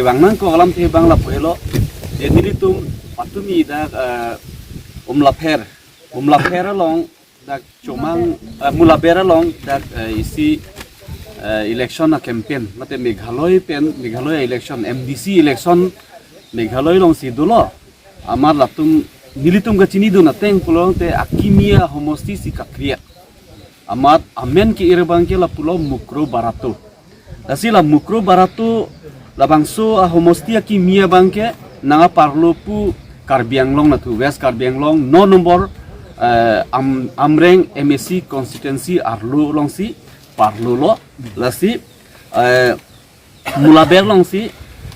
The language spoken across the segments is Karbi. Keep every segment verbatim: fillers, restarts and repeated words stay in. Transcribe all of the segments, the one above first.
Vang nangkok alamthe abang lapu helo, je nelitum patumi dak, eh, Umlapher, Umlapher along dak Chomang, eh, Mulaber along dak, eh, isi, eh, election a-campaign, mate Meghalaya pen, Meghalaya election, M D C election, Meghalaya alongsi dolo. Amat latum, nelitum kachinidun ateng pulote akimi ahomosti si kakriat. Amat amen ke-ir abang ke lapulo Mukroh Barato. Lasi la Mukroh Barato labangso ahomosti akimi abang ke nangparlo pu Karbi Anglong nathu, West Karbi Anglong, no number, eh, Am-, Amreng M A C constituency arlo alongsi parlolo. Lasi, eh, Mulaber alongsi,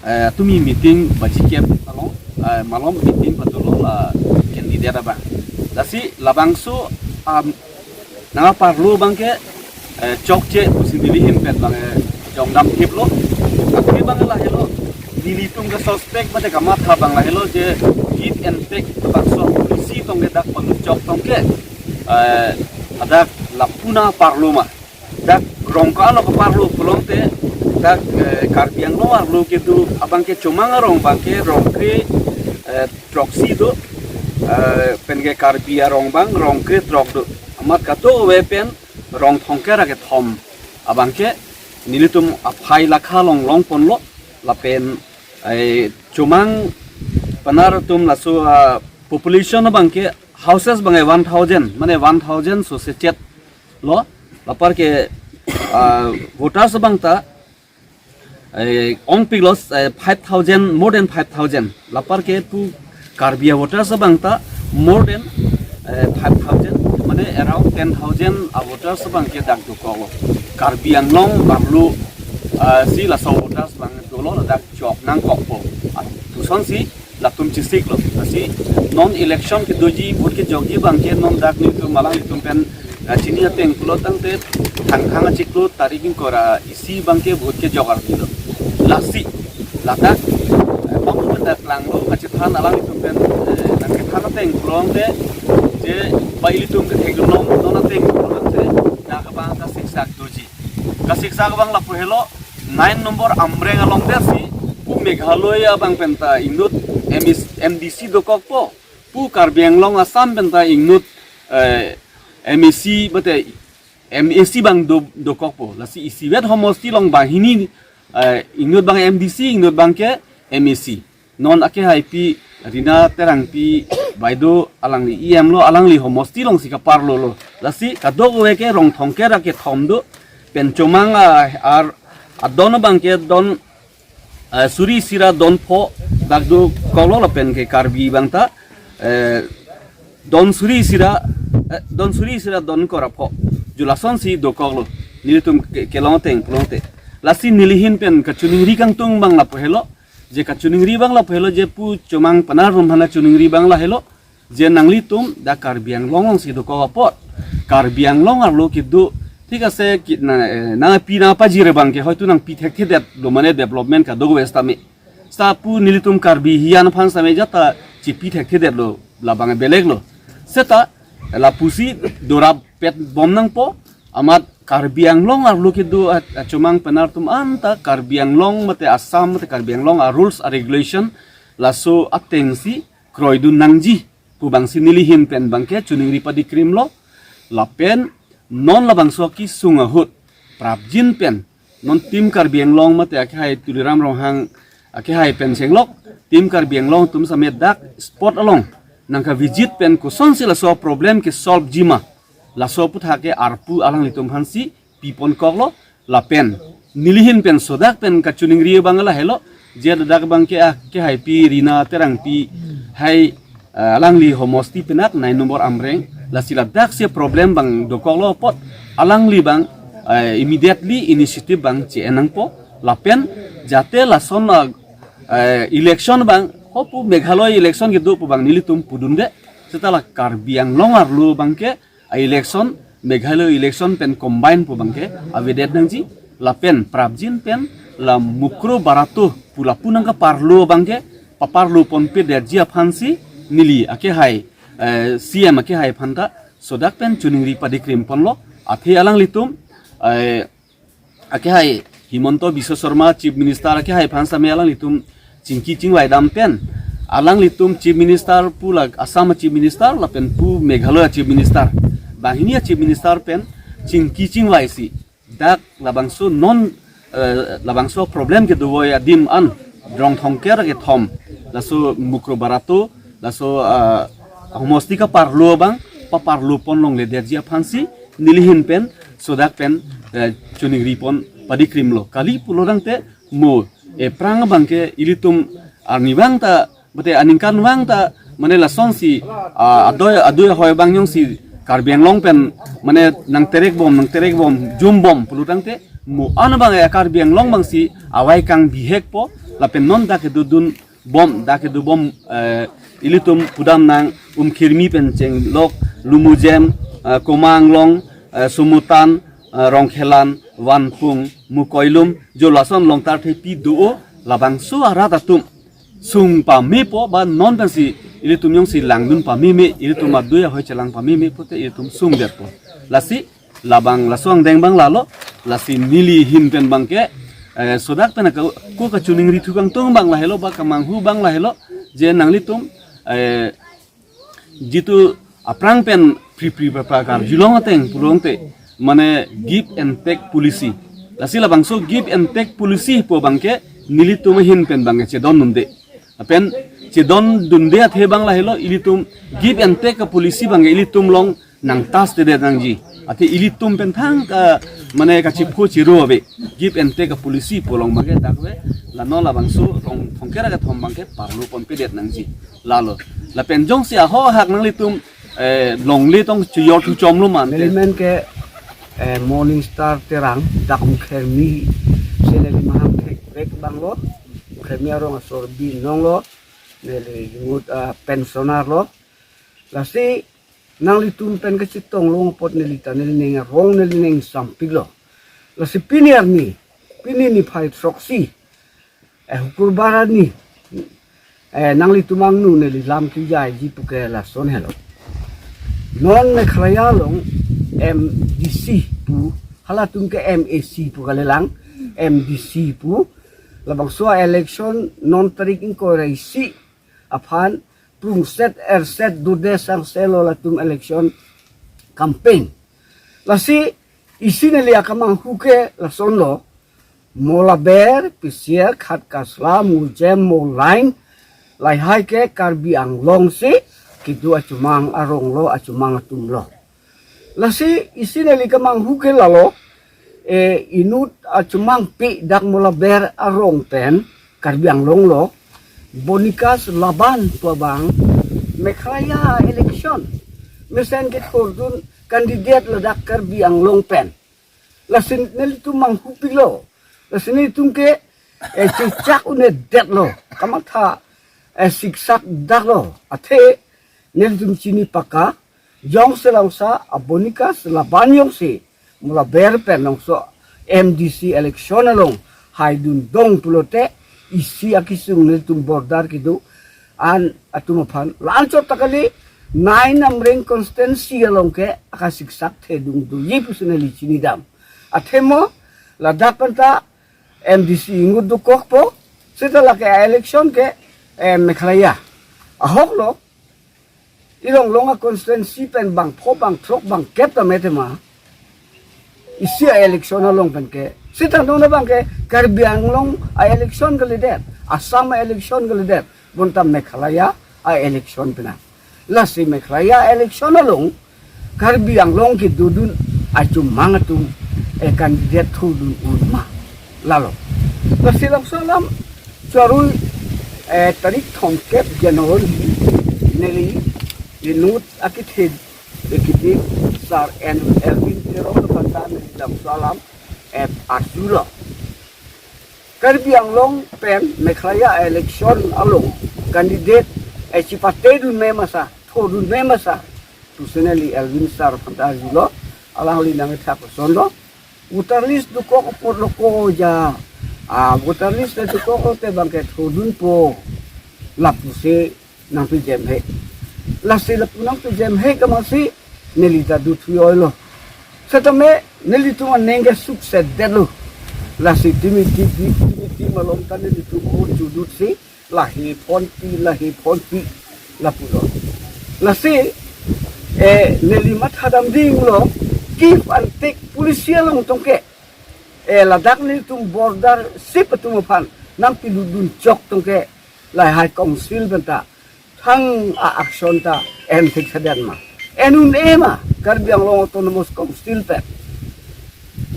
eh, tumi meeting baji kep along, eh, malom meeting patulo la candidate abang. Lasi labangso, um, nangparlo abang ke, eh, chokche pusi nelihin pen abang, eh, jongdam thiplo. Tapi abang lahelo, nelitum ke suspect mate kamatha abang lahelo je give and take labangso policy tong ke dak pangchok tong ke, eh, ladak lapu nangparlo ma. Dak rong ko-an lo kaparlo pulote, dak, eh, Karbi Anglong arlo kedo abang ke Chomang arong abang ke rong kre, eh, throksi do, eh, pen ke Karbi arong abang rong kre throk do. Amat kadokave pen rong thomkep ra kethom abang ke nelitum aphai lakha along longponlo lapen, eh, Chomang Panar atum laso, ah, population abang ke houses abang ke one thousand, mane one thousand so sechet lo, lapar ke, ah, voters abang ta, eh, ongpik lo, eh, five thousand, more than five thousand. Lapar ke pu Karbi a-voters abang ta more than, eh, five thousand, mane around ten thousand a-voters abang ke dak dokoklo. Karbi Anglong arlo, ah, si laso voters abang dolo ladak chok nangkokpo. Ah, pusonsi latum chesiklo. Lasi non election kedoji vote kejokji abang ke non dak nelitum alanglitum pen, ah, chini ateng pulo tangte Thangthang achiklo tarik ingkoi ra isi abang ke vote kejok arni lo. Lasi ladak, eh, bang pen dak langlo kachethan alanglitum pen, eh, nangkethan ateng pulote je ba ilitum ketheklong non ateng pulote dak abang kasiksak doji. Kasiksak abang lapu helo, nine number Amreng along dersi pu Meghalaya abang pen ta inut M A C, M D C dokokpo, pu Karbi Anglong Assam pen ta inut, eh, M A C mate M A C abang do, dokokpo. Lasi isivet homosti along banghini, eh, inut abang M D C, inut abang ke M A C. Non akehaipi Rina Terangpi baideo alangli E M lo, alangli homosti alongsi kaparlolo. Lasi kadokave ke rong thomkep ra kethom do, pen Chomang a, ar, adon abang ke don, eh, suri isi ra don pho dak dokoklo lapen ke Karbi abang ta, eh, don suri isi ra, eh, don suri isi ra don ingkoi ra pho. Ju lasonsi dokoklo. Nelitum ke, kelong ateng pulote. Lasi nelihin pen kachiningri kangtung abang lapu helo. Je kachiningri abang lapu helo je pu Chomang Panar atum aphan kachiningri abang lahelo. Je nanglitum dak Karbi Anglong alongsi dokok apot, Karbi Anglong arlo kedo, thik ase ki, na, eh, nangpi nangpajir abang ke hoitu nangpi thekthedetlo mane development kadokave setame. Seta pu nelitum Karbi hiyan aphan setame jata chipi thekthedetlo, labang belek lo. Seta lapusi dorap pet bom nangpo, amat Karbi Anglong arlo kedo a, a Chomang Panar atum anta Karbi Anglong mate Assam mate Karbi Anglong a-rules a-regulation laso atengsi kroidun nangji pu abangsi nelihin pen abang ke chiningri padikrimlo. Lapen non labangso kesung ahut prapjin pen non Team Karbi Anglong mate akehai Tuliram Ronghang akehai pen chenglok Team Karbi Anglong atum setame dak spot along nangkavisit pen kosonsi laso problem ke solve ji ma, laso aputhak ke arpu alanglitum aphansi piponkoklo. Lapen nelihin pen sodak pen kachiningri abang lahelo, je ladak abang ke akehaipi Rina Terangpi hai, eh, alangli homosti penak nine number Amreng, lasi ladaksi problem abang dokoklo apot alangli abang, eh, immediately initiative abang che-en nangpo. Lapen jate lason, eh, election abang, ho pu Meghalaya election kedo pu abang nelitum pudunde, seta la Karbi Anglong arlo abang ke a-election, Meghalaya election pen combine pu abang ke avedet nangji, lapen prapjin pen la Mukroh Barato pu lapu nangkaparlo abang ke paparlo ponpedetji aphansi neli akehai, eh, C M akehai aphanta sodak pen chiningri padikrimponlo. Athe alanglitum, eh, akehai Himanta Biswa Sarma Chief Minister akehai aphan sitame alanglitum chingki chingvai dam pen, alanglitum Chief Minister pu la Assam Chief Minister lapen pu Meghalaya Chief Minister, banghini a Chief Minister pen chingki chingvai si dak labangso non, eh, labangso problem kedo voi adim an Rongthongker kethom, laso Mukroh Barato, laso, ah, homosti kaparlo abang paparlo pon longledetji aphan si neli ahin pen sodak pen, eh, choningri pon padikrimlo. Kali pulo tangte mo, eh, aphrang abangke ilitum arnivang ta, mate aningkanvang ta, mane lasonsi, ah, adoi adoi ahoi abang jongsi Karbi Anglong pen mane nangterek bom, nangterek bom, jum bom pulo tangte mo an abang, eh, Karbi Anglong abangsi avai kangbihek po, lapen non dak kedodun bom, dak kedo bom, eh, ilitum pudam nang Umkhirmi pen chenglok Lumujem, eh, Koma Anglong, eh, Sumutan, eh, Rongkhelan, Vanpung, Mukoilum, jo lason Longtar Thepi do-o, labangso arat atum sung pamepo, ba non pensi ilitum jongsi langdun pameme, ilitum adoi ahoi chelang pameme pute ilitum sungdetpo. Lasi labang laso angdeng abang lalo, lasi neli ahin pen abangke, eh, sodak pen ako, ko kachoningri thu kangtung abang lahelo, ba kamanghu abang lahelo, je nanglitum, eh, jitu aphrang pen pri pri pra pra karjulong ateng pulo tangte, mane give and take policy. Lasi labangso give and take policy pu abangke nelitum ahin pen abangke chedondunde. Lapen chedondunde athe abang lahelo, ilitum give and take a policy abangke ilitum along nangtastedet nangji. Athe ilitum pen thangka mane kachiphu chiru ave. Give and take a policy pu along abangke dak ave, la non labangso Rongthongker kethom abangke parlo ponpedet nangji. Lalo. Lapen jongsi ahok ahak nanglitum, eh, longle tong chojor thuchomlo mante. Neli men ke, eh, Morning Star Terang, dak Umkhirmi, si neli mahang thekvek abanglo, Umkhirmi arong asor binong lo, neli inut, ah, pensioner lo. Lasi nanglitum pen kachetong long apot neli ta neli ning arong neli ning sampiklo. Lasi pini arni, pini niphai throksi, eh, Hukurbar arni, eh, nanglitum angno neli lam kejaiji puke lason helo. Non Meghalaya along M D C pu, halatum ke M A C pu kalilang, M D C pu, labangso election non tarik ingkoi ra isi aphan prungset erset dode sangselo latum election campaign. Lasi isi neli akamanghu ke lasonlo, Molaber, Pisier, Khatkasla, Mujem, Molain, lahai ke Karbi Anglong si kedo achomang arong lo, achomang atum lo. Lasi isi neli kamanghu ke lalo, eh, inut achomang pi dak Molaber arong pen Karbi Anglong lo, Bonikas Laban pu abang Meghalaya election mesen kethurdun candidate ladak Karbi Anglong pen. Lasi nelitum manghupiklo. Lasi nelitum ke, eh, chechak un-edetlo. Kamatha, eh, siksak daklo. Athe nelitum chini paka, jongsi longsa a Bonikas Laban jongsi Molaber pen longso M D C election along haidun dong pulote isi akesung nelitum border kedo an atum aphan la-anchot ta kali, nine Amreng constituency along ke akasiksak thedung doji pusi neli chinidam. Athema ladak pen ta M D C inut dokokpo, seta lake election ke, eh, Meghalaya. Ahok lo, ilong long a constituency pen bangpho bangthrok bangkep ta me tema. Isi a election along pen ke. Seta non abang ke Karbi Anglong a election kalidet, Assam a election kalidet, bonta Meghalaya a election pena. Lasi Meghalaya election along Karbi Anglong kedodun achomang atum, eh, candidate thurdun un ma. Lalo. Lasi laso alam charui, eh, tarik thomkep January neli inut akethe, eh, kiti Sar N Elwin Teron aphan ta neli laso alam, eh, arjulo. Karbi Anglong pen Meghalaya election along candidate, eh, chipatedun me ma sa, thurdun me ma sa, pusi neli Elwin Sar aphan ta arjulo, alangli nangkethak kosonlo. Voter list dokok apotlo ko ja. Ah, voter list dokok te abang ke thurdunpo, lapusi nangpejemhe. Lasi lapu nangpejemhe ke masi neli ta dothui oilo. Setame nelitum aning ke suksedetlo. Lasi timi timi timi timi malom ta nelitum o chudut si lahe phonpi, lahe phonpi lapulo. Lasi, eh, neli mathadam dinglo, give and take policy along tongke, eh, ladak nelitum border sip atum aphan nangpilutdun chok tongke, lahai council pen ta thang a-action ta en thik sadan ma, en un-e ma Karbi Anglong Autonomous Council pen.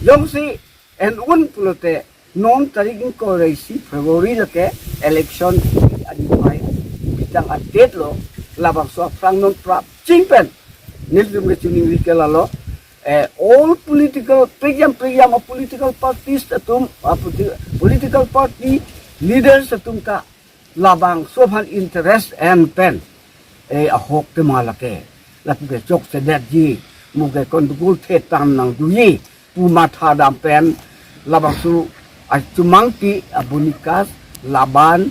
Jongsi en un pulote non tarik ingkoi ra isi February lake election adi pai pitang a-date lo, labangso aphrang non prapjin pen nelitum kachiningri ke lalo, eh, all political, prekjam prekjam a-political parties atum, a-politi-, political party leaders atum ta labangso aphan interest en pen, eh, ahok tema lake, lapu ke chokchedetji, mo ke kondukul thetan nangdoji pu mathadam pen, labangso achomangpi a-Boni Kasril laban,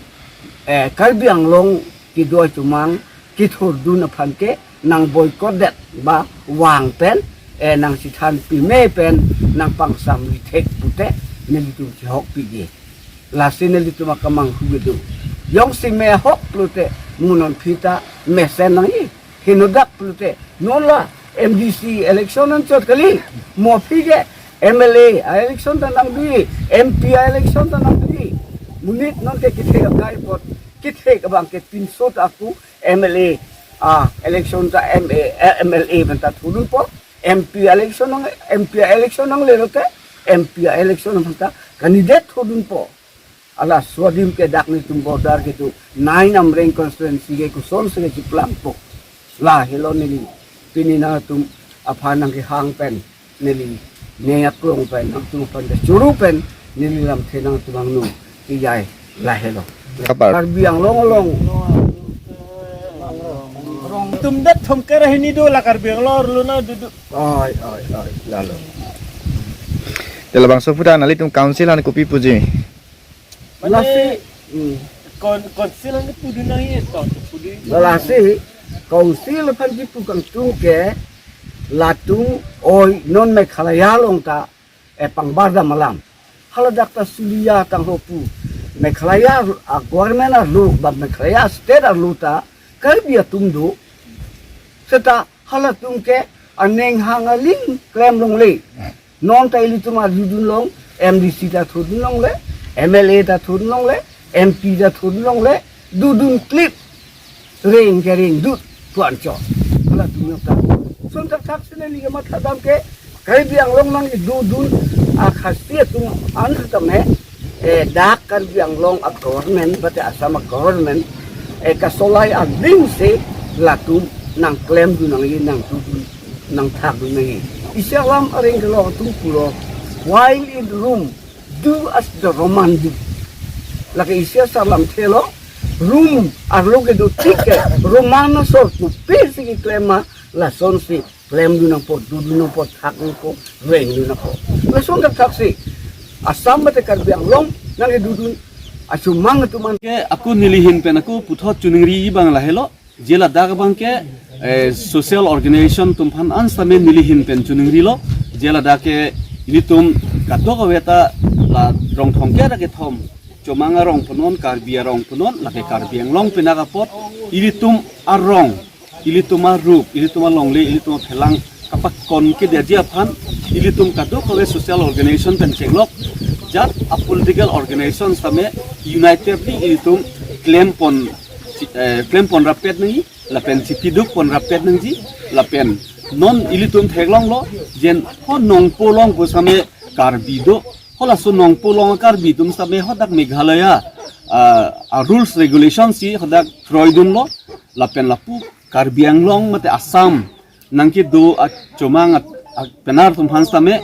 eh, Karbi Anglong kedo achomang kethurdun aphan ke nang boycott det ba vang pen, eh, nang chethan pime pen nang pangsamri thek pute nelitum chehokpiji. Lasi nelitum akamanghu kedo. Jongsi mehok pulote mo non aphi ta mesen nangji. Henodak pulote non la M D C election anchot kali. Mo aphi ke M L A a-election ta nangdoji, M P a-election ta nangdoji. Monit non ke kethek akai apot, kethek abang ke pinso ta ako M L A a-election ta M A, eh, M L A pen ta thurdunpo. M P election nang, M P election nangle lote, M P election nang ta candidate thurdunpo. Halaso adim ke dak nelitum border kedo nine Amreng constituency ke kosonsi kecheplangpo. Lahelo neli pini nangtum aphan nangkehang pen, neli ne aklong pen, nangtum aphan kechoro pen, neli lamthe nangtum angno kejai lahelo. Kabar. Karbi Anglong along. Tum det thomkar hini do la Karbi Anglong arlo na dudu. Oi, oi, oi, lalo. Dalam bangso puda nelitum council aphan kopi puji. Mane, lasi, hmm. Kon-, council aphan pudun nangji to, pudun. Lasi, council aphan kipu kangtung ke, latum oi non Meghalaya along ta, eh, pangbar dam alam. Haladak ta Sulia tangho pu. Meghalaya, ah, government arlo, ba Meghalaya state arlo ta, Karbi atum do. Seta halatum ke aning hang aling klem longle. Non ta ilitum arjudun long, M D C ta thurdun longle, M L A ta thurdun longle, M P ta thurdun longle, dodun klip, reng ke rengdut pu anchot. Halatum ta. Lason thakthak si neli kemathadam ke, Karbi Anglong nangdodun a-Khasi atum an setame, eh, dak Karbi Anglong a-government, mate Assam a-government, eh, kasolai ading si latum nangklemdun nangji, nangdodun, nangthakdun nangji. Isi alam areng kelok atum pulo, while in Rome, do as the Roman do. Lake isi asar lamthe lo, Rome arlo kedo tik ke, Roman asor kopi si keklem ma, lasonsi klemdun nangpo, dodun nangpo, thakdun nangpo, rengdun nangpo. Lason thakthak si Assam mate Karbi Anglong nangkedodun achomang atum an. Ke ako neli ahin pen ako puthot choningri abang lahelo, je ladak abang ke, eh, social organization atum aphan an setame neli ahin pen choningrilo, je ladak ke ilitum kadokave ta la rong thomkar ra kethom, chomang arong punon, Karbi arong punon, lake Karbi Anglong pinak apot, ilitum arong, ilitum arup, ilitum alongle, ilitum aphelang kapakon kedetji aphan, ilitum kadokave social organization pen chenglok, jat a-political organization setame unitedly ilitum klempon, eh, klempon rapet nangji, lapen chipiduk pon rapet nangji, lapen non ilitum theklonglo, jen ho Nongpo along pu setame Karbi do, halaso Nongpo along Karbi atum setame hadak Meghalaya, ah, a-rules regulation si hadak kroidunlo, lapen lapu Karbi Anglong mate Assam nangkedo achomang a, a, penar atum aphan setame,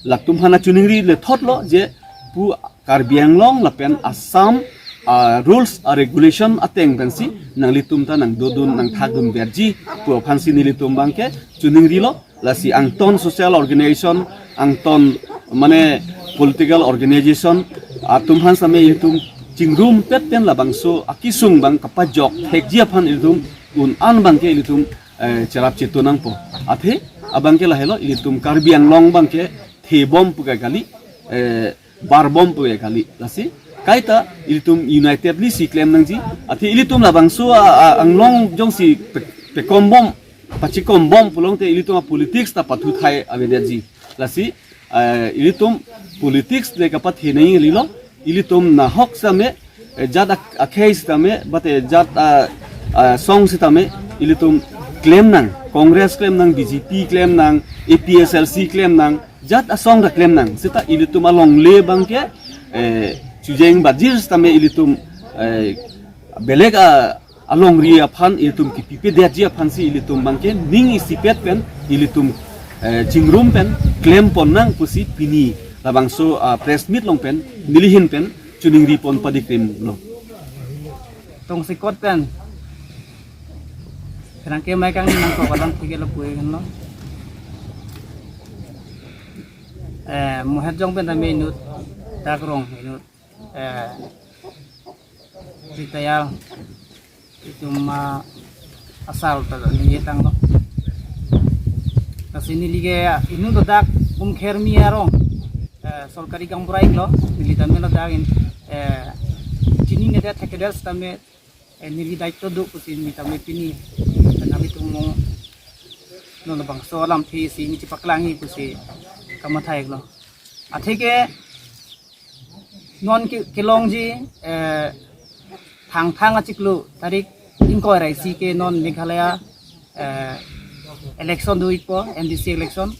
latum aphan choningri le thotlo je pu Karbi Anglong lapen Assam a-rules a-regulation ateng pensi nanglitum ta nangdodun nangthakdun verji pu aphansi nelitum abang ke choningrilo. Lasi angton social organization, angton mane political organization atum aphan setame itum chingrumpet pen labangso akesung abang kapajok thekji aphan itum un-an abang ke ilitum, eh, cherap chetu nangpo. Athe abang ke lahelo, ilitum Karbi Anglong abang ke thebom pu ke kali, eh, parbom pu ya kali. Lasi kaita ilitum unitedly si klem nangji. Athe ilitum labangso a, a, anglong jongsi pe-, pekombom, pachikombom pulote ilitum a politics ta pathuthai avedetji. Lasi, eh, ilitum politics le kapathe nangji lo, ilitum nahok sitame, eh, jat ak-, akhei sitame, bate jat, ah, ah, song sitame, ilitum klem nang, Congress klem nang, B J P klem nang, A P H L C klem nang, jat asong ta klem nang, sita ilitum alongle abangke, eh, chujeng bajir sitame ilitum, eh, belek a, alongri aphan ilitum kipipedetji aphansi ilitum abangke ning isipet pen ilitum, eh, chingrum pen klem pon nang pusi pini labangso, ah, press meet along pen nelihin pen choningri pon padikrim lo. Tongsekot pen. Kerang ke mai kang nang ko kalang tigel lo pue kan lo. Eh, muhet jong pen tame inut dak rong inut, eh, retire itum, ah, asal ta ni ye tang lo. Lasi neli ke inut dak Umkhermi arong, eh, sorkari gaonbura iklo, neli tame ladak in, eh, chininedet thekedet sitame, eh, neli daityo do pusi neli tame pini, nami tumung non labangso alamthe isi neli chepaklangji pusi kamatha iklo. Atheke non ke-, kelongji, eh, Thangthang achiklo tarik ingkoi ra isi ke non Meghalaya, eh, election do ikpo, M D C election.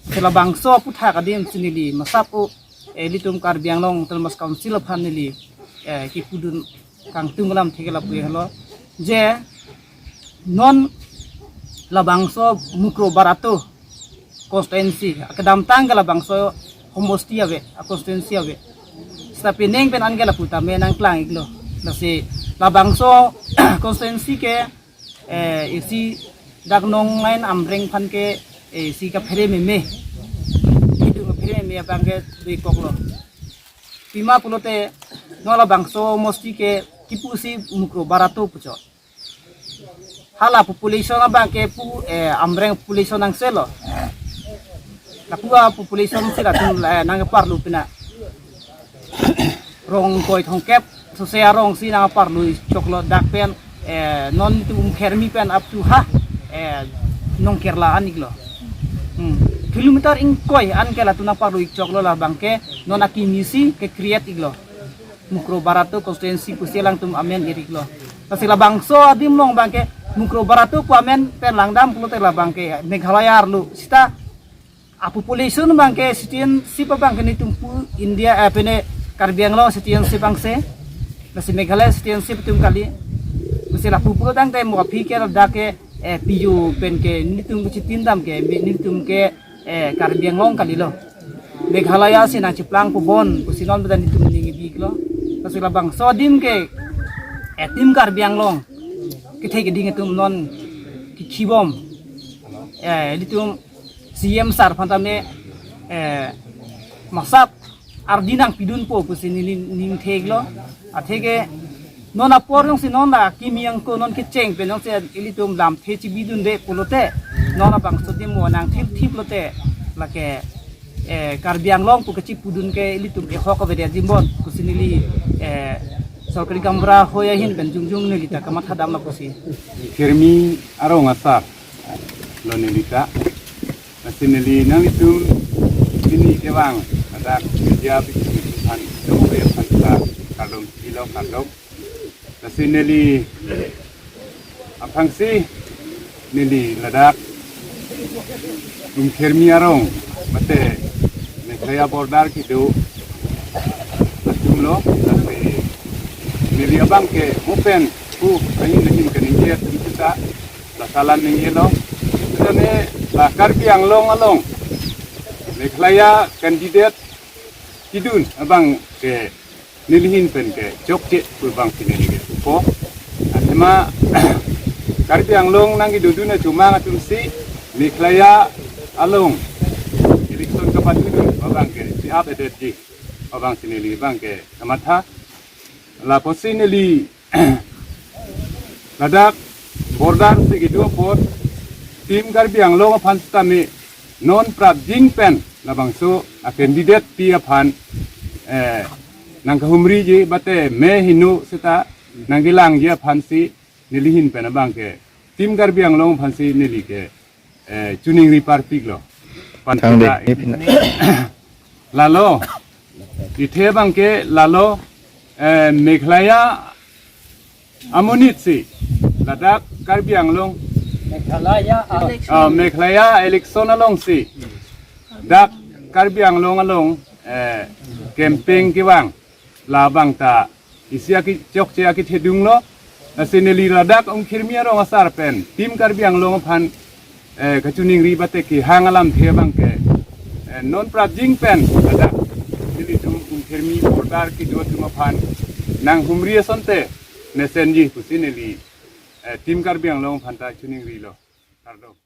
Lasi labangso aphuthak adim si neli masap o, eh, ilitum Karbi Anglong Autonomous Council aphan neli, eh, kipudun kangtung alamthe ke lapu helo je non labangso Mukro Barato constituency, akedamtang ke labangso homosti ave, a constituency ave. Sita pining pen an ke lapu tame nangklang iklo. Lasi labangso constituency ke, eh, isi dak nong lain Amreng aphan ke, eh, isi kaphere meme. Itu kaphere meme abang ke dui kok lo. Pima pulote non labangso homosti ke kipusi Mukro Barato puchot. Hala population abang ke pu, eh, Amreng population nangselo. Lapu a population si latum, eh, nangparlu pina. Rong ingkoi thomkep, sose arong si nangparlu choklo dak pen, eh, non itum Umkhermi pen up to ha, eh, Nong Kerla an iklo. Hmm. Kilometer ingkoi an ke latum nangparlu choklo labang ke non akimi si ke-create iklo. Mukro Barato constituency pusi alangtum amen ir iklo. Lasi labangso adim along abang ke Mukro Barato pu amen pen langdam pulote labang ke Meghalaya arlo sita a population abang ke citizenship abang ke nelitum pu India, eh, pine Karbi Anglong citizenship abang se. Lasi Meghalaya citizenship atum kali. Lasi lapu pulo tangte mo aphi ke ladak ke, eh, P U pen ke nelitum ke chitin dam ke, nelitum ke, eh, Karbi Anglong kalilo. Meghalaya si nangchiplang pubon pusi non badan itum ningje iklo. Lasi labangso adim ke, eh, itum Karbi Anglong kethe keding atum non kikhibom, eh, ilitum C M sir aphan tame, eh, masap ardi nangpidunpo pusi neli ning-, ningthe iklo. Atheke non apor jongsi non la kimi angko non kecheng pen jongsi ilitum lamthe chibidunde pulote non labangso adim mo nangthip thip lote lake, eh, Karbi Anglong pu kachipudun ke ilitum ehok avedetji bon pusi neli, eh, sorkari gaonbura hoi ahin pen jongjong neli ta kamatha damlo pusi. Umkhermi arong asar lo neli ta. Lasi neli nanglitum pini kevang ladak media bisi aphan, dongre aphan ta kardom, ilo kardom. Lasi neli aphrangsi neli ladak Umkhermi arong mate Meghalaya border kedo atum lo, lasi neli abang ke mo pen pu ahin ahin kaningje atum sita la salam ningjelo. Sitame la Karbi Anglong along Meghalaya candidate kidun abang ke nelihin pen ke chokche pu abangsi neli ke upo. Athema Karbi Anglong nangkedodun achomang atumsi Meghalaya along election kapatudun abang ke si-ap edetji abangsi neli abang ke kamatha. Lapusi neli ladak border si kedo apot itum Karbi Anglong aphan sitame non prapjin pen labangso a candidate pi aphan eh, nangkahumriji bate me hinu seta nangkelangji aphansi neli ahin pen abangke Team Karbi Anglong aphansi neli ke, eh, choningri parpiklo. Thang de. Lalo, ithe abangke lalo, eh, Meghalaya amonit si ladak Karbi Anglong, Meghalaya, ah, Meghalaya election alongsi dak Karbi Anglong along, eh, campaign kevang labang ta isi aki chokche akithedunglo. Lasi neli ladak Umkhirmi arong asar pen Team Karbi Anglong aphan, eh, kachoningri bate kehang alamthe abangke, eh, non prajing pen ladak nelitum Umkhirmi border kedo atum aphan nanghumri asonte mesenji pusi neli, eh, Team Karbi Anglong aphan ta choningrilo. Kardom.